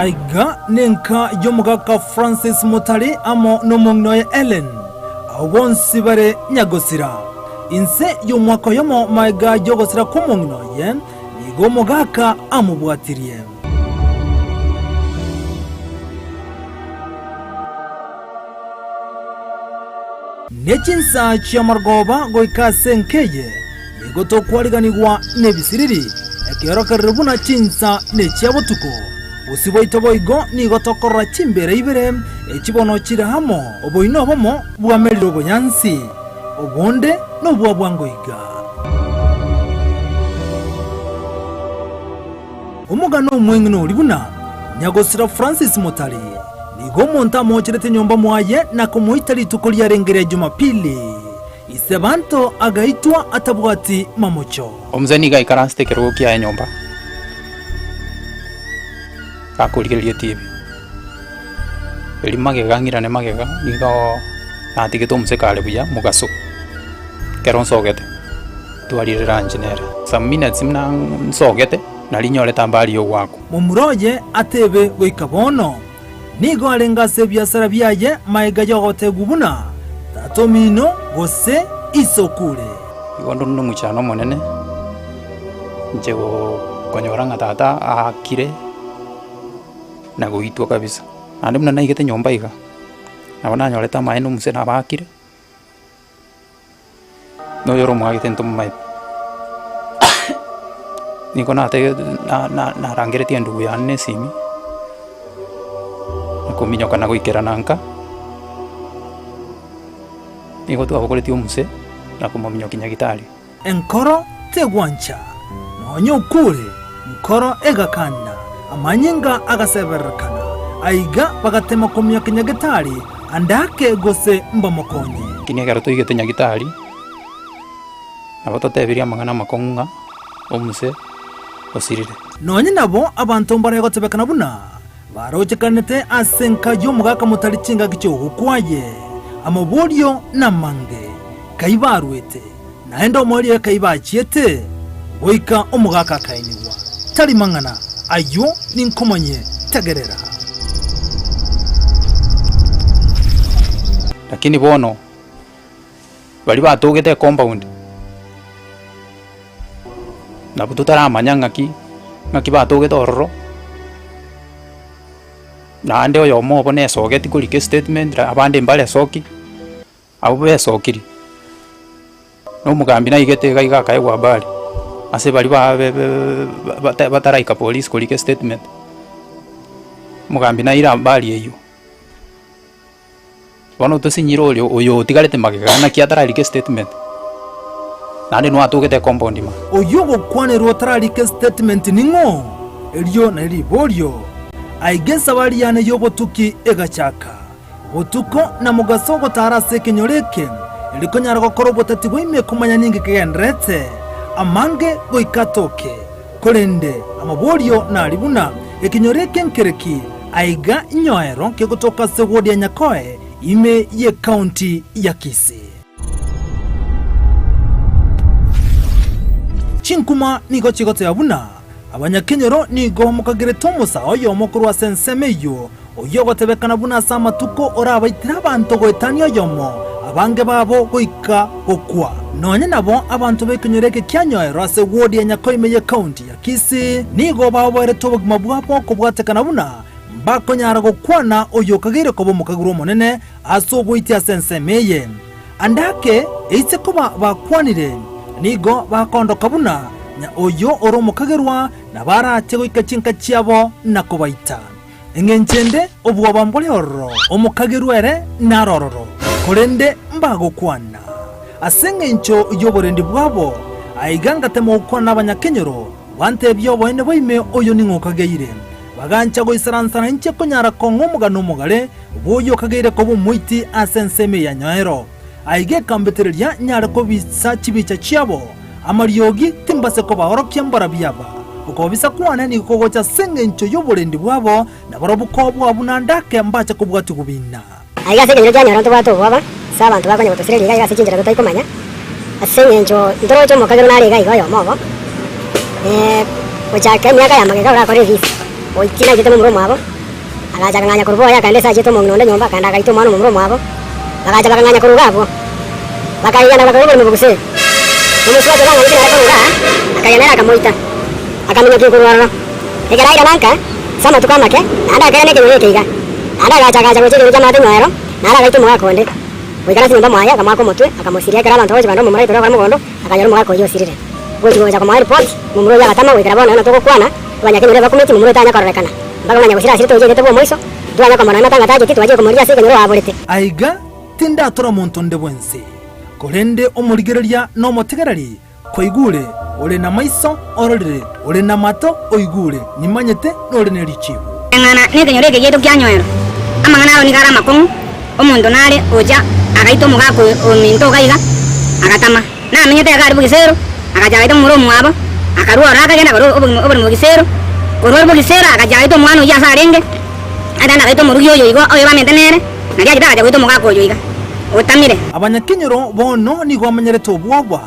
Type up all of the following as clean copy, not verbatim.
Aiga nenka y'omogaka Francis Motari amo nomong'ina oye Ellen, abwo bonsi bare nyagosira. Inse y'omwaka oyomo magega y'ogosira kw'omong'ina oye, nigo omogaka amobwatirie. Ne chinsa chi'amarogoba goika ase enka eye, nigo tokwariganigwa nebisiriri, ekeorokerero buna chinsa nechia botuko. Bosio bwaito boigo nigo tokorora chimbeera ibere, echi bono chire amo, oboina obomo bwamerire obonyansi, obonde nobwa bwango iga. Omogano omweng'ina oria buna Nyagosira Francis Motari nigo omonto amocherete nyomba mwaye na komoita rituko riarenge ria Jumapili. Ise banto agaitwa atabwati mamocho. Omusa nigo aikaransete ekerogo kiaye nyomba, gakorigereria etibi. Erio magega ng'irane magega, nigo natigete omoseke kare buya mogaso, ekero nsogete, twarire lunch nere. Some minutes buna nsogete, nari nyorete ambari yogoakwa. Momura oye atebe goika bono. Nigo arenge ase ebiasara biaye magega y'ogotegwa buna, Tata omino, gose Ise okure. Igo ndore nomochando omonene, inche konyora ng'a tata aakire na goitwa kabisa. Naende buna naigete nyomba iga, nabo nanyorete amaene omuse nabakire. Na oyore omoagete ntomomaete. Nigo natebete na- na- narangeretie endugu yane na esimi, na kominyoka na goikerana nka, nigo twabogoretie omuse na komominyokia nyagetari. Enkoro tegwancha, nonya okure, nkoro egakana, amanyinga agasebererekana. Aiga bagatema komiaka nyagetari ande ake gose mbamokonye. Lakini ekero toigete nyagetari, nabo totebirie amang'ana amakong'u ng'a omuse osirire. Nonya nabo abanto mbare gotebekana buna barochekanete ase enka y'omogaka motari chingaki chi'ogokwa aye, amaborio namange, kai barwete? Naende omoerio ekai bachiete, goika omogaka akaenigwa. Tari mang'ana ayio ninkomanye, tegerera. Lakini bono baria batogete ecompound, nabwo totaramanya ng'aki ng'aki batogete ororo, naende oyomo obo nesogeti korika estatement, abande mbaresoki. Abwo besokirie, na omogambi naigete iga iga akaegwa habari, ase baria ba be be bataraika polisi korika estatement, omogambi naire habari eywo. Bono tosinyire oria oyo otigarete magega naki atararika estatement, naende nwatogete ecompound ime. Oyio ogokwanerwa otararika estatement ning'o? Erio nario riborio. Aiga esabari yane y'obotuki egachaka. Botuko na mogaso ogotaara ase ekenyoro eke, erio konyara gokora obotati bwa ime komanya ninki kegendererete, amange goika atoke. Korende amaborio nari buna, ekenyoro eke nkereki aiga inyoero kegotoka ase ward ya Nyakoe ime y'ecounty ya Kisii. Chinkuma nigo chigoteba buna abanyakenyoro nigo bamokagerete omosae oyomo korwa ase ensemo eyio Oyio ogotebekana buna ase amatuko orabaitire abanto goetania oyomo, abange babo goika gokwa. Nonya nabo abanto b'ekenyoro eke kia Nyoero ase ward ya Nyakoime y'ecounty ya Kisii nigo baoboerete obogima bwabo kobwatekana buna mbakonyara gokwana oyio okageire koba omokaguru omonene ase ogoitia ase ensemo eye. Ande ake eise koba bakwanire, nigo bakoondoka buna nya oyio ore omokagerwa, nabo arache goika chinka chiabo na kobaita. Engencho ende, obwoba mbore ororo, omokagerwa ere nare ororo, korende mbagokwana. Ase engencho y'oborendi bwabo, aiga ngatema gokwana nabanyakenyoro, bantebia oboene bwa ime oyo ning'o okageire. Bagancha goisaransa nainche konyara kong'a omogano omogare bw'oyio okageire koba omoiti ase ensemo eye ya nyoero. Aiga ekambetereria nyare kobisa chibicha chiabo, amariogi timbase kobaorokia mbarabwo aba. Okobabisa kwane nigo kogocha ase engencho y'oborendi bwabo, na barobwo kobua buna ndake mbache kobwatigwa bina. Aiga ase ekenyoro kianyora ntobwate obwoba ase abanto bakonya gotosireria iga iga ase chinchera totari komanya, ase engencho ntoroche omokagero nare iga iga oyomo obo, gochaka emiaka ya magega orakore ebisa, goikia naitete momura omwabo. Agacha akang'anya korwa boye, akaenda ase achiete omong'ina onde nyomba, akaenda agaita omwana omomura omwabo. Bagacha bakang'anya korwa iga abwo, bakaigana bakagwa oborimo boguseri. Omosubati obang'anyete nere korwa iga, akagenda ere akamoita, akaminyokia korwa ororo. Ekero airana nka, ase amatuko amake, naende akairana ekenyoro eke iga. Naende agacha agacha gocha ekenyoro ki'amaate nyoero, naro agaita omogaka onde. Goikera ase enyomba mwaye, akamoaka omotwe, akamosiria. Ekero abanto bagochia kogenda omomura aitore okore mogondo, akanyora omogaka oyio osirire. Gochia gocha komoa eripoti, momura oyio agatama goikera bono eno togokwana, abanyakenyoro ebakumeti momura oyo tanya kororekana. Mpaka buna nyagosira asirete oyio oigete bw'omoiso, ntwanya komorora amatanga tacheti, twachire komorigia ase ekenyoro oaborete. Aiga tindatora monto onde bwensi, korende omorigereria na omotegereri kwaigure, ore namaiso ororire, ore namato oigure, nimanyete nore ne richibu. Eng'ana nekenyoro eke giaito kianyoerwa, amang'ana aro nigo are amakong'u, omonto nare ocha agaita omogaka ominto iga iga, agatama. Namenyete iga are bogisero, agacha agaita momura omwabo, akarua ororo akagenda akarua obogima oborimo bogisero, korwa ore bogisero agacha agaita omwana oyio ase arenge, naende agaita omorugi oyo igo oyo bamenyete nere, nario achete agacha goita omogaka oyo iga, otamire. Abanyakenyoro bono nigo bamenyerete obwoba,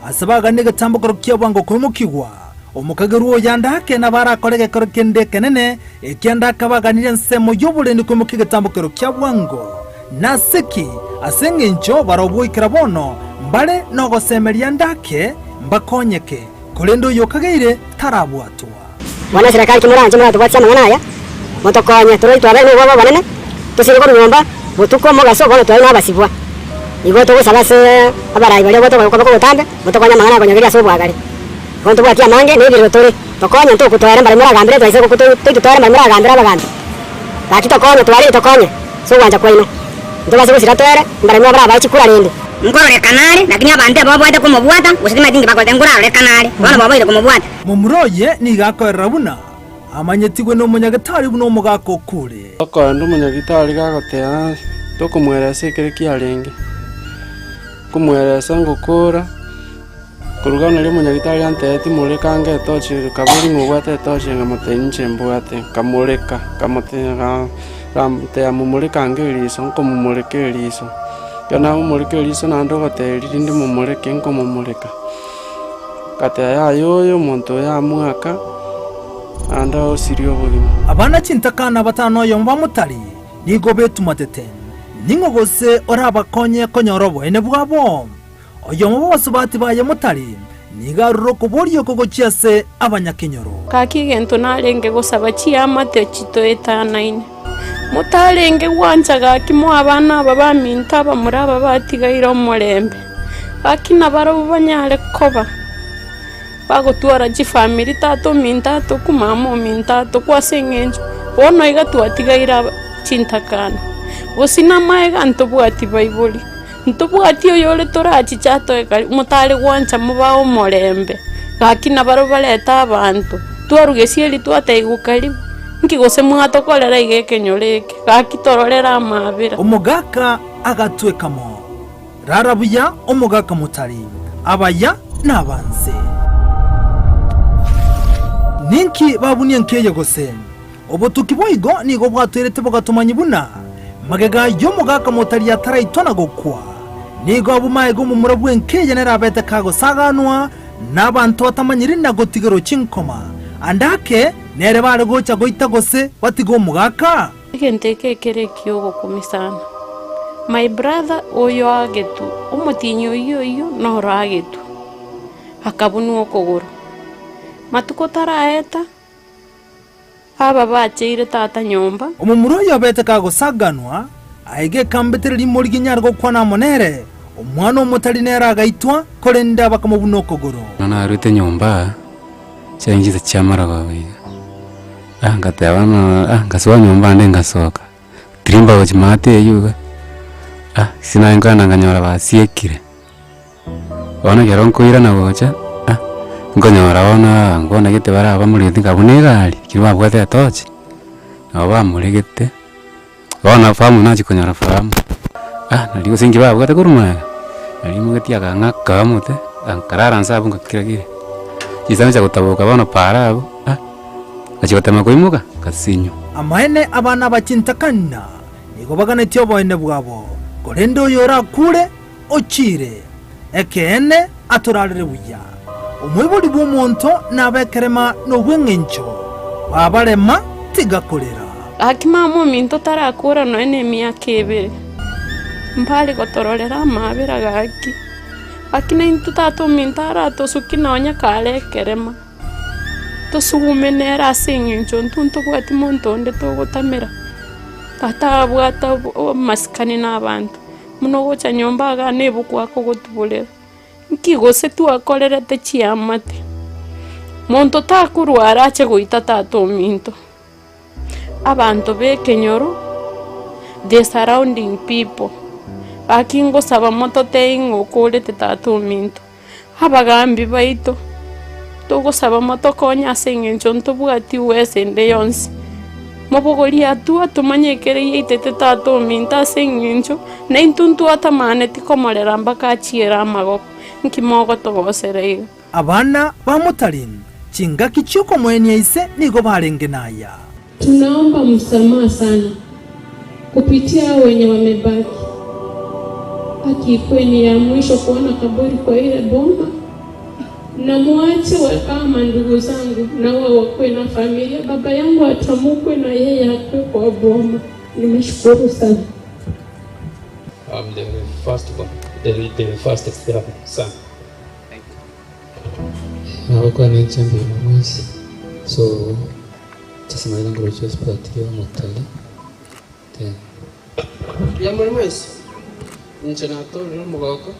ase baganie egetambokero kia bwango koimokigwa. Omokagerwa oyo andake nabo arakore egekoro kende ekenene, ekianda akabaganirie ensemo y'oborendi koimokia egetambokero kia bwango. Nase ki? Ase engencho barobwo goikera bono mbare nogosemeria ndake mbakonyeke, korende oyokageire tarabwatwa. Bono eserekari kimoranche moratobwatie amang'ana aya, motokonye, torori twabeire nobwoba obonene, tosire korwa nyomba botuko mogaso, bono twabeire nabasibwa. Igo togosaba ase abarai baria gotoba botambe, motokonye amang'ana akonyogeria ase obwagare. Igo ntobwatie amange, na ebirero tore, tokonye ntokotwera mbaria moragambere twaise toitotwere mbaria moragambere abagambi. Gaki tokonye, twarire tokonye ase ogwancha kwaino, ntobase gosira twere, mbarabwo barabae chikura rende. Nkororekana are, lakini abanto aba babwate komobwata, gose timanyeti inki bakorete, nkorarorekana are, bono boboire komobwata. Momura oye nigo akoerera buna amanyetigwe nomonyagetari buna omogaka okure. Okoenda omonyagitari gagoteba tokomweresa ekere kiarenge, nkomweresa ngokora. Korwa naria omonyagitari antebetie moreka ange etochi kabori ng'a obwate etochi nkamotebia inche mbwate, nkamoreka nkamotebia nkamotebia momoreke ange eriso nkomomoreka eriso, ekero namomoreka eriso naende ogotebia rinde momoreke nkomomoreka, ngateba yaya oyo omonto oyo amoaka naende osirie obogima. Abana chintakana batano noyomo bamotari nigo betumatete, ning'o gose orabakonye konyora oboene bwabo? Oyomo bw'abasubati baye motari, nigo arure okoboria oko gochia ase abanyakenyoro. Gaki egento narenge gosaba chiamate chitoetanaine, motarenge gwancha gaki moe abana aba baminto abamura aba batigaire omorembe, gaki nabarabwo banyare koba bagotwara chifamiri tata ominto atokwe mama ominto atokwe ase eng'encho bono iga twatigaire aba chintakana, gose namaega ntobwati baibori. Ntobwati oyore torachiche atoe karibu, motare gwancha mobae omorembe, gaki nabarabwo barete abanto, twaruga esieri twateigwa karibu, nki gose mwatokorera iga ekenyoro eke, gaki tororere amaabera. Omogaka agatweka mo. Rara buya omogaka motari, abaya nabanse. Ninki babunia nkeye gose? Obotuki boigo nigo bwatwerete bogatomanyia buna magega y'omogaka motari ataraitwa na gokwa, nigo abwo magega omomura bw'enka eye nere abete kagosaganwa nabanto batamanyiri na gotigerwa chinkoma, ande ake nere bare gocha goita gose batige omogaka. Egento eke ekere eki'ogokumia sana. My brother oyo agetwe, omotienyi oyio oyio noro agetwe, akabunwa okogoro. Matuko taraeta. Aba bacheire tata nyomba. Omomura oyo obete kagosaganwa, aiga ekambetera rimorigi nyare gokwana amo nere, omwana omotari nere agaitwa, korende bakamobuna okogoro. Bono narwete nyomba, chiaye chinsa chia marogoba iga, ah ngateba ng'a ah ngasoa nyomba naende ngasoka, tirimba gochia maate eywo iga, ah ase naye nkoenda nkanyora basiekire. Bono ekero nkoirana gocha, ah, nkonyora bono aa nkonagete bare abamoregete nka buna egari, ekero babwate etochi, nabo bamoregete, bono famu nachia konyora famu, ah nari gose inki babwate korwa magega, nari imogetie akang'aka omote, nkarara nse abwo ngakira kiri, chinsa nachia gotaboka bono paara abwo, ah, ngachia gotema koimoka, ngasinywa. Amaene abana aba chintakana nigo baganetie oboene bwabo, korende oyo orakure Ochiire, ekeene atorarere buya. Omoibori bw'omonto nabe ekerema nobw'engencho, babarema tiga korera. Gaki mama ominto tarakora nonya na emiaka ebere, mbare gotororera amaabera gaki. Gaki naintwe tata ominto aratosukie nonya kare ekerema, tosugume nere ase eng'encho intwe ntobwati monto onde togotamera, tata abwate amasikani na abanto, buna ogocha nyomba igaa na ebuku akogotuborera. Nki gose twakorerete chiamate? Monto takorwara ache goita tata ominto. Abanto b'ekenyoro, the surrounding people, gaki ngosaba mototebie ng'a okorete tata ominto. Abagambi baito, togosaba motokonye ase eng'encho ntobwati uwezo ende yonsi. Mobogorie hatua tomanye ekere yaitete tata ominto ase eng'encho naintwe ntwatamaneti komorera mpaka achiere amagoko. Nki mogotogosera iga? Abana ba motari chingaki chi'okomoenia ise nigo barenge naya. Tunaomba msamaha sana kupitia hao wenye wamebaki. Haki ikuwe ni ya mwisho kuona kaburi kwa ile boma na muache kama mandugu zangu na wao wakuwe na familia. Baba yangu atamukwe na yeye akuwe kwa boma. Nimeshukuru sana. I'm the first born, the first son. Nabakwana inche mbuya mwensi so chisimani ngoro Josephat Omotari then. Mbuya more mwensi, inche natorire omogoko,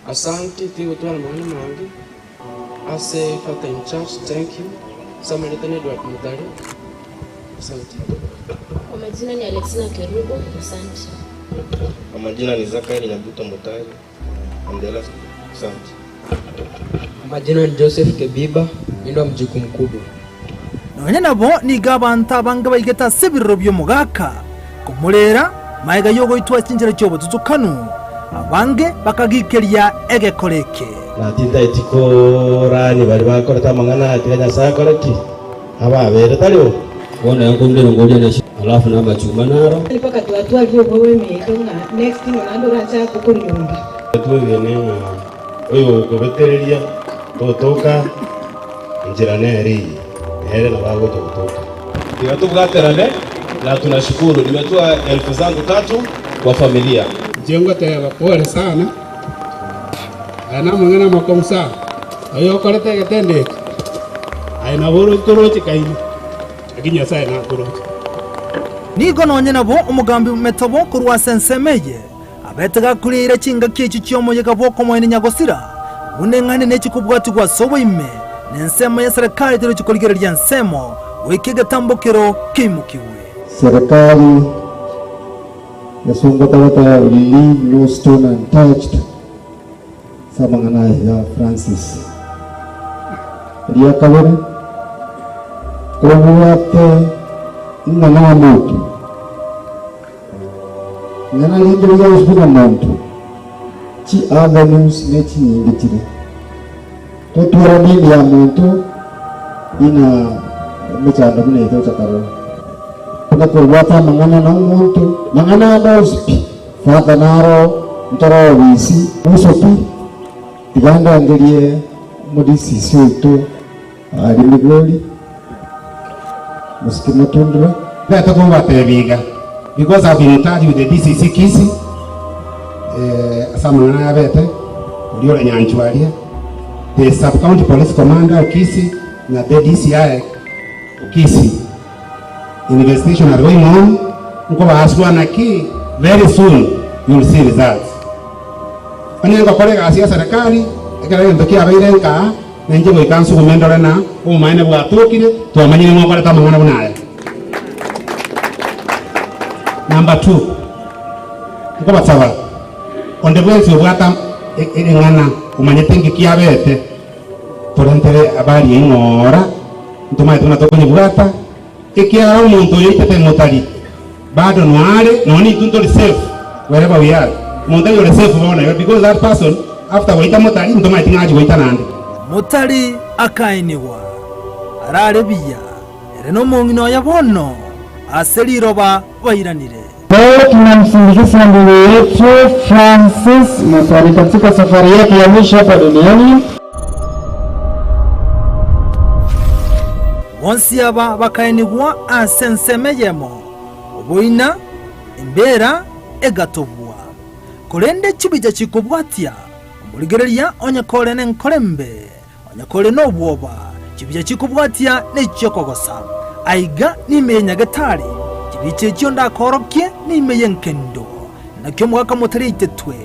asanti tigotwara amang'ana amange ase Father in Church, thank you, ase amareta na Edward Motari, asante. Kwa majina ni Alexina Kerubo, asante. Kwa majina ni Zachary Nyabuto Motari, I'm the last asante. Majina ni Joseph Kebiba, mi ndo mjukuu mkubwa. Nonya nabo nigo abanto abange baigete ase ebirero bi'omogaka komorera magega y'ogoitwa chinchera chi'obotutukanu, abange bakagikeria egekora eke. Na tintaeti korania baria bakorete amang'ana aya, tiga Nyasae akore ki? Ababere, tari bo? Bono yankundire ngoria na alafu na amachuma naro. Mpaka twatwarire obwoba emeito ng'a next ng'o naende orache ake koriomba. Twegene ng'a oyogokobetereria totoka enchera nere eye, nere nabo agocha gotoka. Tiga tobwaterane na tunashukuru nimetoa elfu zangu tatu kwa familia. Inche ngoteba pole sana, aya namang'ana amakong'u sana, oyokorete egetendo eke, aye nabo oroche toroche kaino, lakini Nyasaye nakoroche. Nigo nonye nabo omogambi Metobo korwa ase ensemo eye abete gakureire chingaki echio chi'omoyega bw'okomoenia nyagosira, buna eng'ana nechi kobwatigwa ase oboime, na ensemo ya serikali terochi korigereria ensemo goika egetambokero keimokigwe. Serikali Yasongo tagoteba we leave no stone untouched ase amang'ana aya ya Francis. Eria kabere, kobwate ing'ana ya omonto, ing'ana rinde riria gosukuma omonto, chi avenues ne chinyinge chire. Totwara nini ya monto buna emechando buna eye tocha karora. Buna kobwata amang'ana na omonto, mang'ana ande onsi pi, father naro ntore obisi, uso pi, tiga ndangerie omodisisi oito aria Migori, mosike Matundura. Ntete kobatebia iga because I've been in touch with the DCC Kisii eh, ase amang'ana aya abete, oria ore Nyanchwa aria, the sub county police commander o Kisii na the DCI o Kisii. Investigation are going on, nkobaaswa naki very soon you will see results. Onye ngokora egasi ya serikali, ekero egento kiabeire nkaa, na inche goika nsugume ndore na obomaene bwatokire, twamanyire ng'a okorete amang'ana buna aya. Number two, nkobasaba onde bwensi obwate eng'ana omanyete nki kiabete, torentere habari eyio ng'ora, ntomanyete buna tokonyebwata, ekiagera omonto oyo oitete motari bado noare, nonya intwe ntori safe wherever we are, omonto aye ore safe bono iga because that person after goita motari ntomanyeti ng'a achia goita naende. Motari akaenigwa, arare buya. Ere nomong'ina oye bono ase riroba bairanire. Leo tunamsindikiza ndugu yetu Francis Mutari katika safari yake ya mwisho hapa duniani. Bonsi aba bakaenigwa ase ensemo eyemo. Oboina, embera egatobwa. Korende chibicha chikobwatia, omorigereria onye kore nenkora embe, onye kore nobwoba, chibicha chikobwatia nechi'okogosa. Aiga nime ye nyagetari, chibicha echio ndakoorokie nime y'enkendo. Naki omogaka motari aitetwe,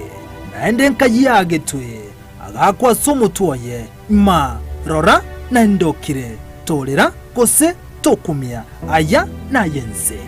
naende enka yagetwe, agaakwa ase omotwe oye, Ma, rora, naende okire, torera, gose tokumia, aya nay'ense.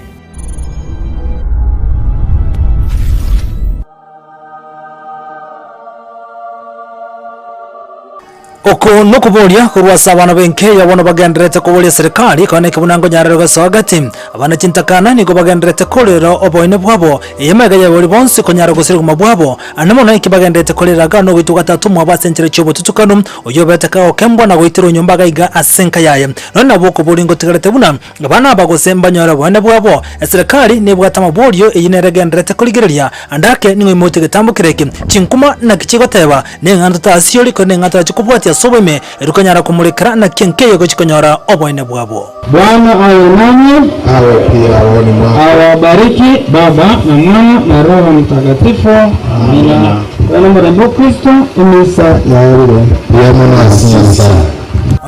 Oko nokoboria korwa ase abana b'enkeya bono bagendererete koboria serikali konya neke buna nkonyarire gosoa gati. Abana chintakana nigo bagendererete korera oboene bwabo, eye magega y'abaibori bonsi konyara gosiria obogima bwabo. Ande mono eki bagendererete korera iga nogoitwa gatato mwabo ase enchera chi'obotutukanu, oyio obete kagokembwa na goiterwa nyomba iga iga ase enka yaye. Nonya nabo okoboria ngotigarete buna abana aba gose mbanyore oboene bwabo. Eserekari nebwate amaborio eyio nere egendererete korigereria ande ake ning'o imoche egetambo kere eke. Chinkuma naki chigoteba, Neng'ana totasiori, korende neng'ana torache kobwatia ase oboime, erio konyara komorekera naki enka eye egochia konyora oboene bwabo. Bwana awe nanyi. Awe pia rohoni mwako. Awabariki Baba na Mwana na Roho Mtakatifu. Amina. Bwana omorembe o Kristo, emisa yaerire. Mbuya mono ase Nyasae.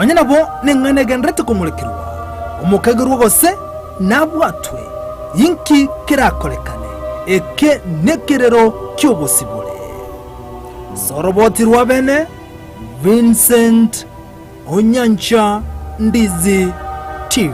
Onye nabo neng'ana egendererete komorekerwa, omokagerwa gose nabwatwe, inki kerakorekane? Eke nekerero ki'obosibore. Soroboti rwa bene, Vincent Onyancha, Ndizi TV.